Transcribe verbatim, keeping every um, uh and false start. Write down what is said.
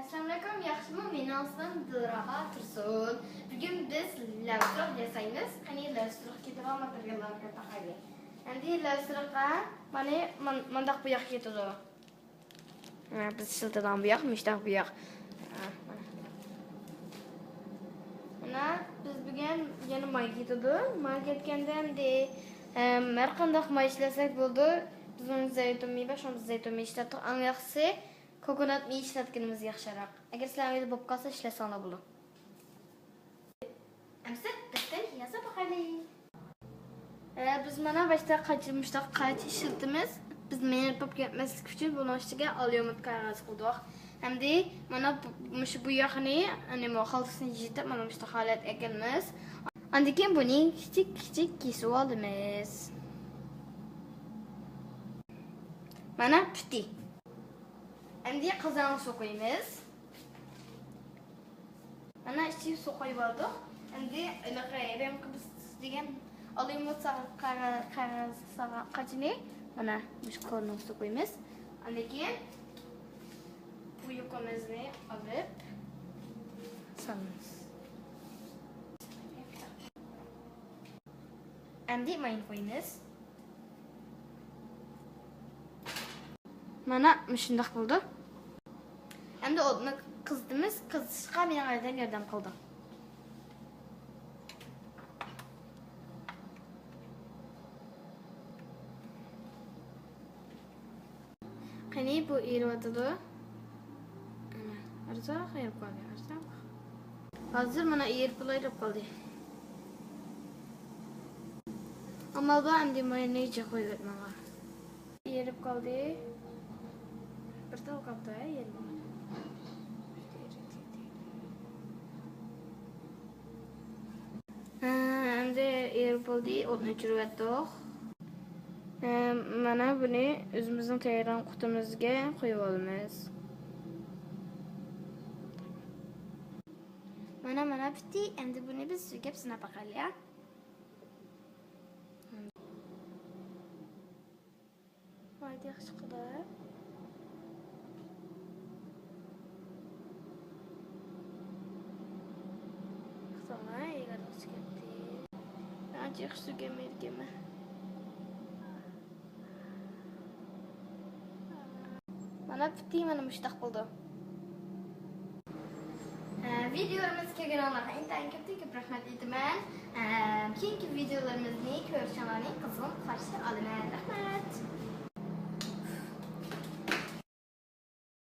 ئەسسالامۇئەلەيكۇم، ياخشىمۇ؟ مېنىڭ ئىسمىم دىلرەبا تۇرسۇن. بۈگۈن بىز لەۋسىرۇق ياسايمىز. قېنى، لەۋسىرۇق كېتىدىغان ماتېرىياللارغا باقايلى. ئەمدى لەۋسىرۇققا مانا، مان-، مانداق بوياق كېتىدۇ. ھە، بىز ئىشلىتىدىغان بوياق، مۇشتاق بوياق. ھە، مانا. مانا، بىز بۈگۈن يەنە ماي كېتىدۇ. ماي كەتكەندە ئەمدى، ئەم، ھەر قانداق ماي ئىشلەتسەك بولىدۇ. بىزنىڭ زەيتۇن مېيى بار، شۇڭا بىز زەيتۇن مېيى ئىشلەتتۇق. ئەڭ ياخشىسى، كوكونات مېيى ئىشلەتكىنىمىز ياخشىراق. ئەگەر سىلەرنىڭ ئۆيدە بولۇپ قالسا، ئىشلەتسەڭلار بولىدۇ. ئەمسە بىر تەل ياساپ باقايلى. ئە، بىز مانا باشتا قاچا، مۇشتاق قاچا ئىشلىتىمىز. بىز مېيىپ بولۇپ كەتمەسلىك ئۈچۈن بۇنىڭ ئۈستىگە ئاليۇمىن كاغىز قىلدۇق. ئەمدى مانا بۇ، مۇشۇ بوياقنى، نېمە، خالتىسىنى يىرتىپ، مانا مۇشتاق ھالەتكە ئەكەلمىز. ئاندىن كېيىن بۇنى كىچىك كىچىك كېسىۋالىمىز. مانا پۈتتى. ئەمدى قازانغا سۇ قۇيىمىز. مانا ئىچىگە سۇ قۇيۇۋالدۇق. ئەمدى ھېلىقى رەڭ قىپسىز دېگەن ئاليۇمىن سا-، قەغە-، قەغەز سا-، قاچىنى مانا مۇشۇ كورنىڭ ئۈستىگە قۇيىمىز. ئاندىن كېيىن بۇ يۇقىمىزنى ئېلىپ سالىمىز. ئەمدى ماينى قۇيىمىز. مانا مۇشۇنداق بولدى. ئەمدى ئوتنى قىزىتىمىز. قىزىتىشقا مېنىڭ ئايالىم ياردەم قىلدى. قېنى، بۇ ئېرىۋاتىدۇ. ئەنە، ئازراق ئېرىپ قالدى، ئازراق. ھازىر مانا ئېرىپ بولايلىپ قالدى. ئامال بار، ئەمدى ماينى جىق قويۇۋەتمەڭلار. ئېرىپ قالدى. بىر تال قاپتۇ، ھە، يەنە. ھە، ئەمدى ئېرىپ بولدى، ئوتنى ئۆچۈرۈۋەتتۇق. ھە، مانا بۇنى ئۆزىمىزنىڭ تەييارلىغان قۇتىمىزغا قويۇۋالىمىز. مانا، مانا پۈتتى. ئەمدى بۇنى بىز سۈركەپ سىناپ باقايلى، ھە. ۋاي، ياخشى چىقىدۇ. قىزىڭلار ئېگىر چىقىپ كەتتى. ئانچە ياخشى سۈرگەلمەيدىكەنمەن. مانا پۈتتى، مانا مۇشتاق بولدى. ئە، ۋىدىيولىرىمىزنى كۆرگىنىڭلارغا ئىنتايىن كۆپتىن كۆپ رەھمەت ئېيتىمەن. ئە، كېيىنكى ۋىدىيولىرىمىزنى كۆرۈشۈڭلارنى قىزغىن قارشى ئالىمەن. رەھمەت.